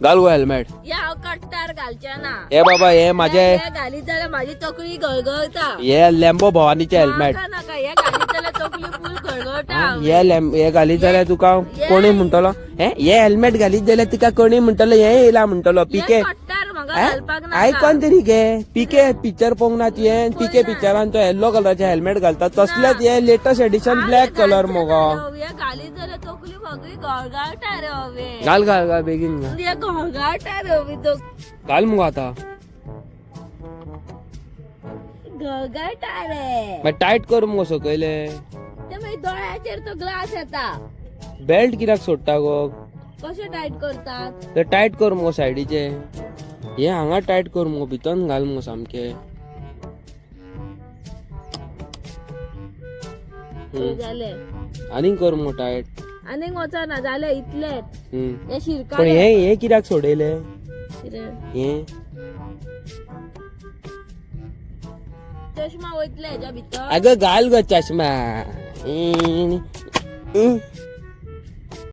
घाल गो हेल्मेट. हे हांव कट्टार घालचें ना. हे बाबा, हे माझे. हे घालीत जाल्यार माझी तकली गळगळता. हे लॅम्बो भवानीचे हेल्मेट. नाका नाका, हे घालीत जाल्यार तकली फूल गळगळता. हे लॅम हे घालीत जाल्यार तुका कोणी म्हणटलो, हे हे हेल्मेट घालीत जाल्यार तुका कोणी म्हणटलो, हे येयला म्हणटलो पिके. हे कट्टार म्हाका घालपाक नाका. आयकॉन तरी घे. पिके पिक्चर पळोवंक ना तुवें? पिके पिक्चरान तो येल्लो कलराचे हेल्मेट घालता, तसलेच हे लेटस्ट एडिशन ब्लॅक कलर मगो. हे घालीत जाल्यार तकली सगळी गळगळटा रे हवे. घाल घाल घाल, बेगीन घाल. हे गळगळटा रे हवे तो. घाल मुगो आता. गळगळटा रे. मागीर टायट कर मुगो सकयले. ते मागीर दोळ्याचेर तो ग्लास येता. बेल्ट कित्याक सोडटा गो? कशें टायट करतात? ते टायट कर मुगो सायडीचे. हे हांगा टायट कर मुगो, भितन घाल मुगो सामके. जालें. आनीक कर मुगो टायट. आनीक वचना, जालें इतलेंच. हम्म. हे शिरका. पण हे हे कित्याक सोडयले? कितें? हे. चश्मा वयतले हेज्या भितर. अगं घाल गो चष्मा.